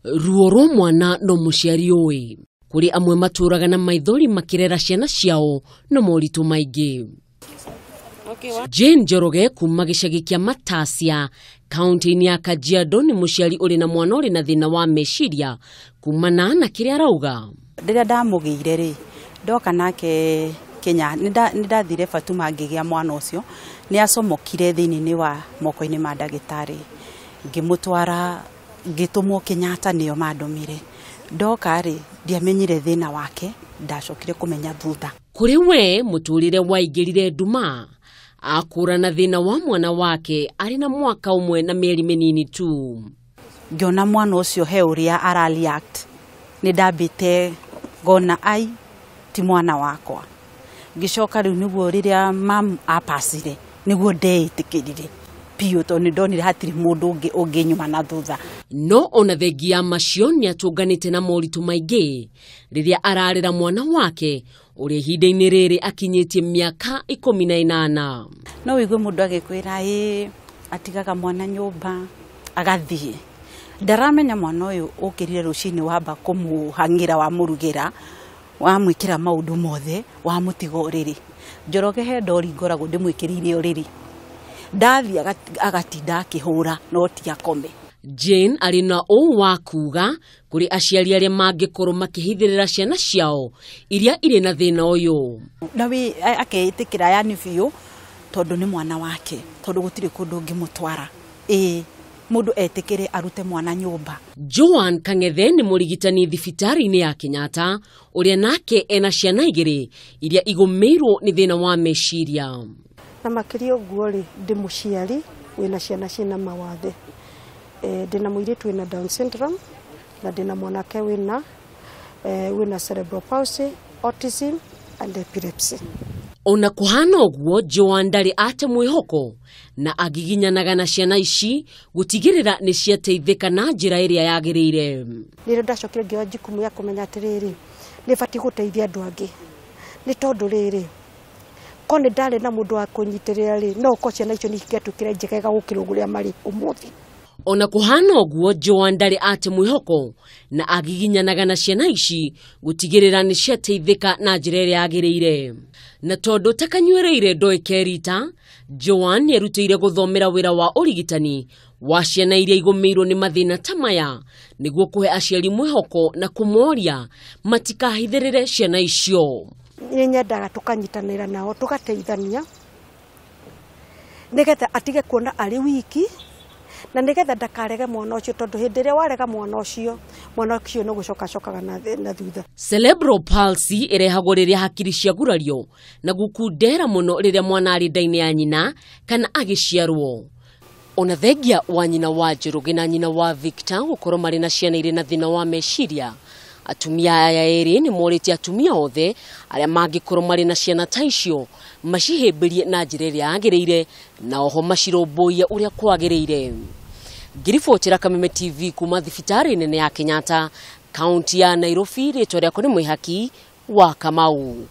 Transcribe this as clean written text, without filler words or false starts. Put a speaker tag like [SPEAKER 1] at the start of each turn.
[SPEAKER 1] Ruo rwa mwana no mũciari ũĩ. Kũrĩ amwe matũraga na maithori makĩrera ciana ciao no moritũ maingĩ. Jane Njoroge kuma gĩcagi kĩa Matasia kaunti-inĩ ya Kajiado nĩ mũciari ũrĩ na mwana ũrĩ na thĩna wa meciria kumana na kĩrĩa arauga.
[SPEAKER 2] Rĩrĩa ndamũgĩire rĩ, ndoka nake Kenya, nĩ ndathire Fatuma ngĩgĩa mwana ũcio, nĩ acomokire thĩinĩ wa moko-inĩ ma ndagĩtarĩ. Ngĩmũtwara, ngĩtũmwo Kenyatta nĩo mandũmire. Ndoka rĩ, ndiamenyire thĩna wake, ndacokire kũmenya thutha.
[SPEAKER 1] Kũrĩ we mũtũrĩre waingĩrire nduma akũrana thĩna wa mwana wake arĩ na mwaka ũmwe na mĩeri mĩnini tu.
[SPEAKER 2] Ngĩona mwana ũcio he ũrĩa ara react, nĩ ndambĩte ngona ai ti mwana wakwa. Ngĩcoka rĩu nĩguo rĩrĩa mam apacire nĩguo ndeĩtĩkĩrire biũ tondũ nĩ ndonire hatirĩ mũndũ ũngĩ ũngĩnyuma na thutha.
[SPEAKER 1] No ona thengia macio nĩ atũnganĩte na moritũ maingĩ rĩrĩa ararera mwana wake ũrĩa ihinda-inĩ rĩrĩ akinyĩtie mĩaka 18.
[SPEAKER 2] No ũigue mũndũ agĩkwĩra ĩ atigaga mwana nyũmba agathiĩ. Ndaramenya mwana ũyũ ũkĩrire rũcinĩ wamba kũmũhang'ĩra wamũrugĩra wamwĩkĩra maũndũ mothe wamũtiga ũrĩrĩ. Njoroge he ndori ngoragwo ndĩmwĩkĩrĩire ũrĩrĩ. Ndathiĩ agatinda akĩhũra no ti akome.
[SPEAKER 1] Jane arĩ na ũũ wa kuga kũrĩ aciari arĩa mangĩkorwo makĩhithĩrĩra ciana ciao iria irĩ na thĩna ũyũ.
[SPEAKER 2] Na wĩ akeĩtĩkĩra yani biũ tondũ nĩ mwana wake, tondũ gũtirĩ kũndũ ũngĩmũtwara. Ĩĩ mũndũ etĩkĩre arute mwana nyũmba.
[SPEAKER 1] Joan Kang'ethe nĩ mũrigitani thibitarĩ-inĩ ya Kenyatta ũrĩa nake ena ciana igĩrĩ iria igũmĩirwo nĩ thĩna wa meciria.
[SPEAKER 3] Na makĩria ũguo rĩ, ndĩ mũciari wĩna ciana ciĩna mawathe. Ndĩna mũirĩtu wĩna Down syndrome na ndĩna mwanake wĩna cerebral palsy, autism and epilepsy.
[SPEAKER 1] Ona kũhana ũguo, Joan ndarĩ ate mwĩhoko na agiginyanaga na ciana ici gũtigĩrĩra nĩ ciateithĩka na njĩra ĩrĩa yagĩrĩire.
[SPEAKER 3] Nĩrĩo ndacokire ngĩoya jukumu ya kũmenya atĩrĩrĩ, nĩ batiĩ gũteithia andũ angĩ. Nĩ tondũ rĩrĩ, ko nĩ ndarĩ na mũndũ wa kũnyitĩrĩra rĩ, no ũkorwo ciana icio nĩ ingĩatuĩkire njegega gũkĩra ũrĩa marĩ ũmũthĩ.
[SPEAKER 1] Ona kũhana ũguo, Joan ndarĩ ate mwĩhoko na agiginyanaga na ciana ici gũtigĩrĩra nĩ ciateithĩka na njĩra ĩrĩa yagĩrĩire. Na tondũ takanyuĩrĩire ndoĩ kerita, Joan nĩerutĩire gũthomera wĩra wa ũrigitani wa ciana iria igũmĩirwo nĩ mathĩna ta maya nĩguo kũhe aciari mwĩhoko na kũmoria matikahithĩrĩre ciana icio.
[SPEAKER 3] Nĩ nyendaga tũkanyitanĩra nao tũgateithania nĩgetha atige kuona arĩ wiki na nĩgetha ndakarege mwana ũcio tondũ hĩndĩ ĩrĩa warega mwana ũcio no gũcoka acokaga na thutha.
[SPEAKER 1] Cerebral palsy ĩrehagwo rĩrĩa hakiri ciagurario na gũkundera mũno rĩrĩa mwana arĩ nda-inĩ ya nyina kana agĩciarwo. Ona thengia wa nyina wa Njoroge na nyina wa Victor gũkorwo marĩ na ciana irĩ na thĩna wa meciria, atumia aya erĩ nĩ morĩtie atumia othe arĩa mangĩkorwo marĩ na ciana ta icio macihĩmbĩrie na njĩra ĩrĩa yagĩrĩire na oho macirũmbũiye ũrĩa kwagĩrĩire. Ngĩribotera Kameme TV kuma thibitarĩ nene ya Kenyatta, kaunti ya Nairobi, rĩtwa rĩakwa nĩ Mwĩhaki wa Kamau.